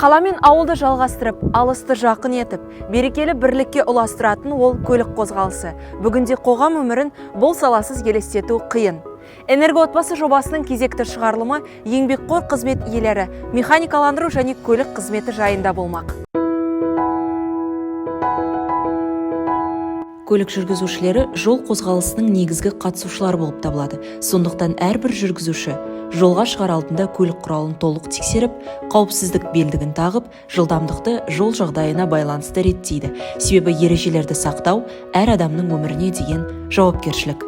Қала мен ауылды жалғастырып, алысты жақын етіп, берекелі бірлікке ұластыратын ол көлік қозғалысы. Бүгінде қоғам өмірін бұл саласыз елестету қиын. Энергоотбасы жобасының кезекті шығарылымы еңбекқор қызмет иелері, механикаландыру және көлік қызметі жайында болмақ. Көлік жүргізушілері жол қозғалысының негізгі қатысушылары болып табылады. Сондықтан әрбір жүргізуші жолға шығар алдында көлік құралын толық тексеріп, қауіпсіздік белдігін тағып, жылдамдықты жол жағдайына байланысты реттейді. Себебі ережелерді сақтау әр адамның өміріне деген жауапкершілік.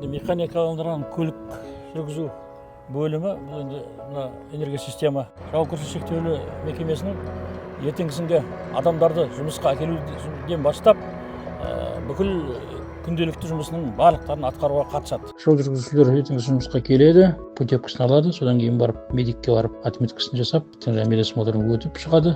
Механикаландырылған көлік жүргізу бөлімі бұл енді мына энергосистема жауапкершілігі шектеулі мекемесінің ертеңгісінге адамдарды жұмысқа әкелуден бастап бүкіл күнделікті жұмысының барлықтарын атқаруға қатысады. Жол жүргізушілер ертеңгісін жұмысқа келеді, путевкасын алады, содан кейін барып медикке барып отметкасын жасап, жаңағы медосмотрдан өтіп шығады.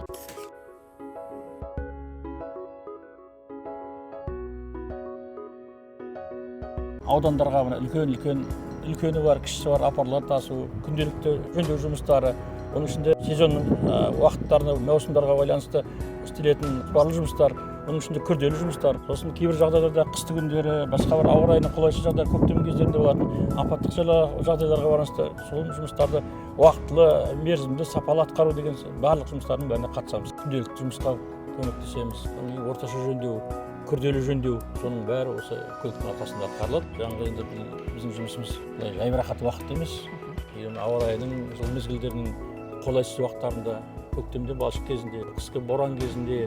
Аудандарға мына үлкен үлкен үлкені бар, кішісі бар апарлар тасу, күнделікті жөндеу жұмыстары, оның ішінде сезонның уақыттарына, маусымдарға байланысты істелетін жоспарлы жұмыстар, оның ішінде күрделі жұмыстар, сосын кейбір жағдайларда қысты күндері, басқа бір ауа райының қолайсыз жағдай, көктем кездерінде болатын апаттық жағдайларға байланысты сол жұмыстарды уақытылы, мерзімді, сапалы атқару деген барлық жұмыстардың бәріне қатысамыз. Күнделікті жұмысқа көмектесеміз, одан кейін орташа жөндеу, күрделі жөндеу, соның бәрі осы көліктің арқасында атқарылады. Жаңағы енді біздің жұмысымыз былай жайбарақат уақыт емес, енді ауа райының, жыл мезгілдерінің қолайсыз уақыттарында, көктемде балшық кезінде, қысқы боран кезінде,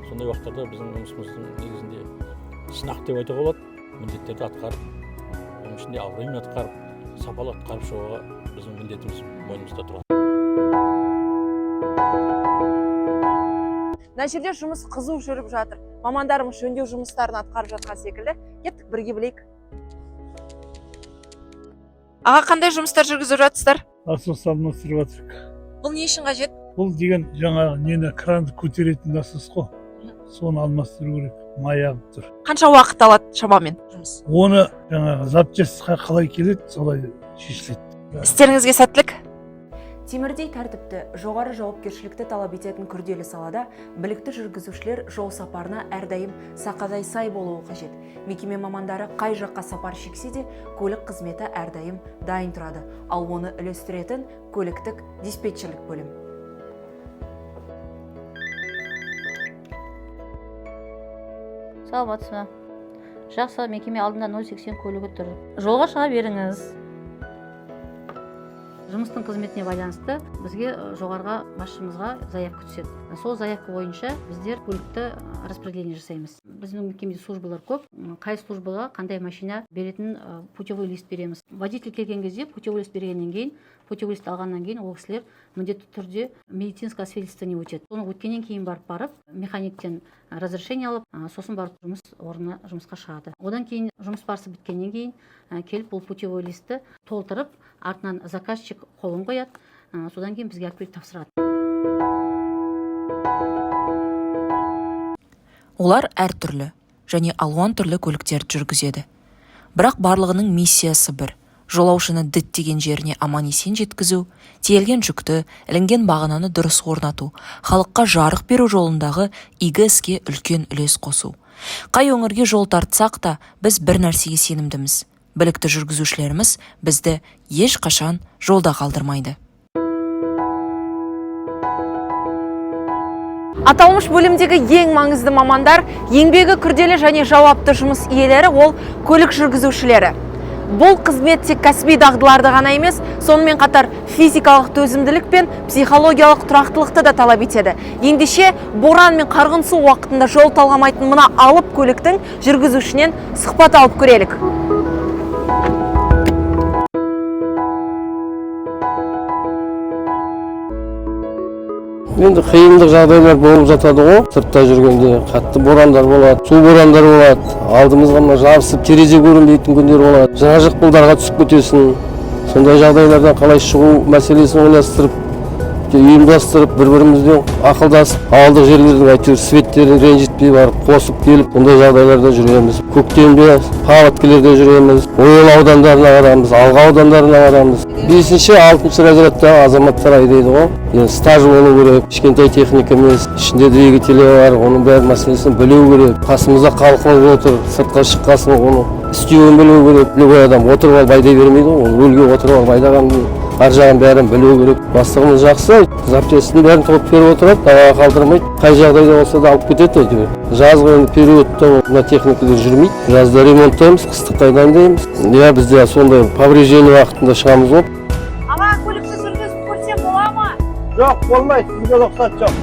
сондай уақыттарда біздің жұмысымыздың негізінде сынақ деп айтуға болады. Міндеттерді атқарып, оның ішінде абыроймен атқарып, сапалы атқарып шығуға біздің міндетіміз мойнымызда тұрады. Мына жерде жұмыс қызу жүріп жатыр. Мамандарымыз жөндеу жұмыстарын атқарып жатқан секілді. Кеттік, бірге білейік. Аға, қандай жұмыстар жүргізіп жатсыздар? Насос алмастырып жатырмық. Бұл не үшін қажет? Бұл деген жаңағы нені, кранды көтеретін насос қой, соны алмастыру керек, май ағып тұр. Қанша уақыт алады шамамен жұмыс? Оны жаңағы запчасть қалай келеді, солай шешіледі. Істеріңізге сәттілік. Темірдей тәртіпті, жоғары жауапкершілікті талап ететін күрделі салада білікті жүргізушілер жол сапарына әрдайым сақадай сай болуы қажет. Мекеме мамандары қай жаққа сапар шексе де, көлік қызметі әрдайым дайын тұрады. Ал оны үлестіретін көліктік диспетчерлік бөлім. Саламатсыз ба? Жақсы, мекеме алдында 080 көлігі тұр. Жолға шыға беріңіз. Жұмыстың қызметіне байланысты бізге жоғарғы басшымызға заявка түседі. Сол заявка бойынша біздер көлікті распределение жасаймыз. Біздің мекемеде службалар көп. Қай службаға қандай машина беретін путевой лист береміз. Водитель келген кезде путевой лист бергеннен кейін, путевой лист алғаннан кейін ол кісілер міндетті түрде медицинское освидетельствование өтеді. Соны өткеннен кейін барып механиктен разрешение алып, сосын барып жұмыс орнына жұмысқа шығады. Одан кейін жұмыс барысы біткеннен кейін келіп бұл путевой листті толтырып, артынан заказчик қолын қояды, содан кейін бізге алып келіп тапсырады. Олар әртүрлі және алуан түрлі көліктерді жүргізеді. Бірақ барлығының миссиясы бір: жолаушыны діттеген жеріне аман-есен жеткізу, тиелген жүкті, ілінген бағананы дұрыс орнату, халыққа жарық беру жолындағы игі іске үлкен үлес қосу. Қай өңірге жол тартсақ та, біз бір нәрсеге сенімдіміз. Білікті жүргізушілеріміз бізді ешқашан жолда қалдырмайды. Аталмыш бөлімдегі ең маңызды мамандар, еңбегі күрделі және жауапты жұмыс иелері ол көлік жүргізушілері. Бұл қызмет тек кәсіби дағдыларды ғана емес, сонымен қатар физикалық төзімділік пен психологиялық тұрақтылықты да талап етеді. Ендеше, боран мен қарғын су уақытында жол талғамайтын мына алып көліктің жүргізушінен сұхбат алып көрелік. Енді қиындық жағдайлар болып жатады ғой, сыртта жүргенде қатты борандар болады, су борандар болады, алдымызға мына жабысып терезе көрінбейтін күндер болады, жаңа жықпылдарға түсіп кетесің. Сондай жағдайлардан қалай шығу мәселесін ойластырып, Ұйымдастырып, бір бірімізбен ақылдасып, ауылдық жерлердің әйтеуір светтерін ренжітпей барып қосып келіп, ондай жағдайларда жүреміз. Көктемде паводкілерде жүреміз, Ойыл аудандарына барамыз, Алға аудандарына барамыз. 5-ші, 6-шы разрядтағы азаматтар айдайды ғой. Енді стаж болу керек, кішкентай техника емес, ішінде двигателі бар, оның бәрі мәселесін білу керек. Қасымызда қалқып отыр, сыртқа шыққасын оны істеуін білу керек. Любой адам отырып алып айдай бермейді ғой, ол рульге отырып алып айдаған ар жағын бәрін білу керек. Бастығымыз жақсы, запчастьтің бәрін тауып беріп отырады, далаға қалдырмайды. Қай жағдайда болса да алып кетеді әйтеуір. Жазғы енді периодта мына техникалар жүрмейді. Жазда ремонттаймыз, қыстыққа дайындаймыз. Иә, бізде сондай повреждение уақытында шығамыз ғой. Аға, көлікті жүргізіп көрсем бола ма? Жоқ, болмайды, сізге рұқсат жоқ.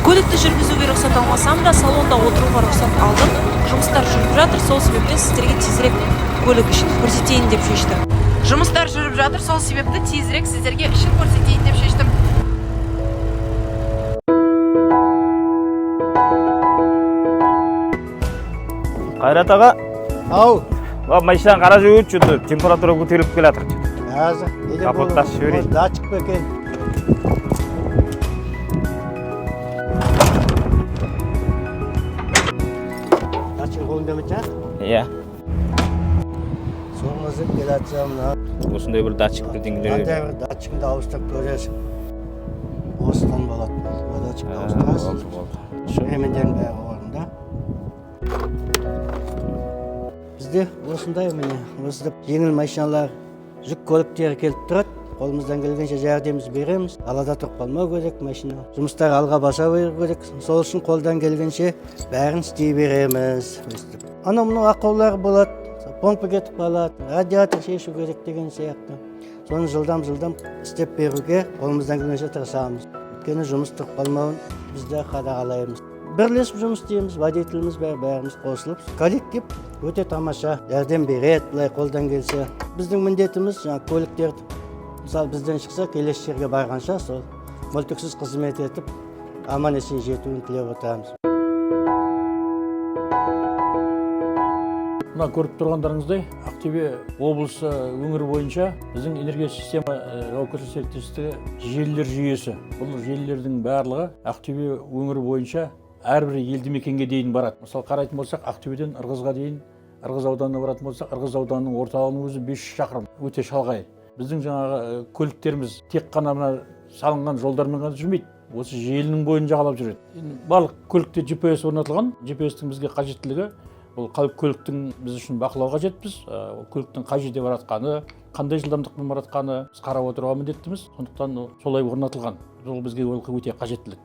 Көлікті жүргізуге рұқсат алмасам да, салонда отыруға рұқсат алдым. Жұмыстар жүріп жатыр, сол себептен сіздерге тезірек көлік ішін көрсетейін деп шештім. Жұмыстар жүріп жатыр, сол себепті тезірек сіздерге ішін көрсетейін деп шештім. Қайрат аға, Ау, машинаны қарап жіберші, что-то температура көтеріліп келе жатыр. Қазір. Капотты ашып жіберейін. Датчик па екен? Датчик қолыңда ма екен? Иә. Соңғысы келе жатса мына. Осындай бір датчик бірдеңелер. Қандай бір датчигіңді ауыстырып көресің. Осыдан болады. Мына датчикті ауыстырасың. Болды, болды. Ремендердің бәрі орнында. Бізде осындай міне, осындай жеңіл машиналар, жүк көліктері келіп тұрады. Қолымыздан келгенше жәрдемімізді береміз. Далада тұрып қалмау керек машина. Жұмыстар алға баса беру керек. Сол үшін қолдан келгенше бәрін істей береміз. Өстіп. Анау мынау ақаулар болады, помпа кетіп қалады, радиатор шешу керек деген сияқты. Соны жылдам-жылдам істеп беруге қолымыздан келгенше тырысамыз. Өйткені жұмыс тұрып қалмауын біз де қадағалаймыз. Бірлесіп жұмыс істейміз, водителіміз бәрі, бәріміз қосылып. Коллектив өте тамаша, жәрдем береді, былай қолдан келсе. Біздің міндетіміз жаңа көліктерді, мысалы, бізден шықса, келесі жерге барғанша сол мүлтіксіз қызмет етіп, аман есен жетуін тілеп отырамыз. Мына көріп тұрғандарыңыздай, Ақтөбе облысы өңірі бойынша біздің энергия система жауапкершілігі серіктестігі желілер жүйесі. Бұл желілердің барлығы Ақтөбе өңірі бойынша әрбір елді мекенге дейін барады. Мысалы, қарайтын болсақ, Ақтөбеден Ырғызға дейін, Ырғыз ауданына баратын болсақ, Ырғыз ауданының орталығының өзі 500 шақырым, өте шалғай. Біздің жаңағы көліктеріміз тек қана мына салынған жолдармен ғана жүрмейді, осы желінің бойын жағалап жүреді. Енді барлық көлікте GPS орнатылған. GPS-тің бізге қажеттілігі бұл көліктің біз үшін бақылау қажетпіз. Ол көліктің қай жерде баратқаны, қандай жылдамдықпен баратқаны біз қарап отыруға міндеттіміз. Сондықтан ол солай орнатылған. Бұл бізге ол өте қажеттілік.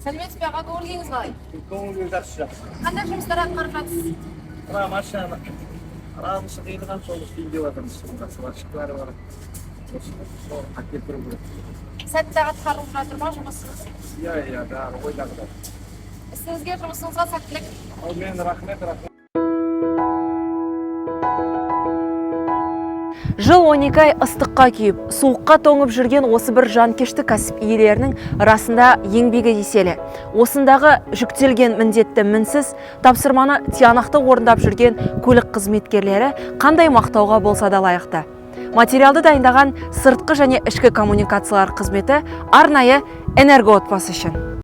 Сәлеметсіз бе, аға, көңіл күйіңіз қалай? Көңіл күй жақсы, жақсы. Қандай жұмыстар атқарып жатырсыз? Мына машинаны рамысы қиылған, соны істейін деп жатырмыз. Сварщиктары бар. Соны әкеліп керек. Сәтті атқарылып жатыр ма жұмысыңыз? Иә, иә, бәрі ойдағыдай. Ісіңізге, жұмысыңызға сәттілік. Әумин, рахмет, рахмет. Жыл 12 ай ыстыққа күйіп, суыққа тоңып жүрген осы бір жанкешті кәсіп иелерінің расында еңбегі еселі. Осындағы жүктелген міндетті мінсіз, тапсырманы тиянақты орындап жүрген көлік қызметкерлері қандай мақтауға болса да лайықты. Материалды дайындаған сыртқы және ішкі коммуникациялар қызметі арнайы Энергоотбасы үшін.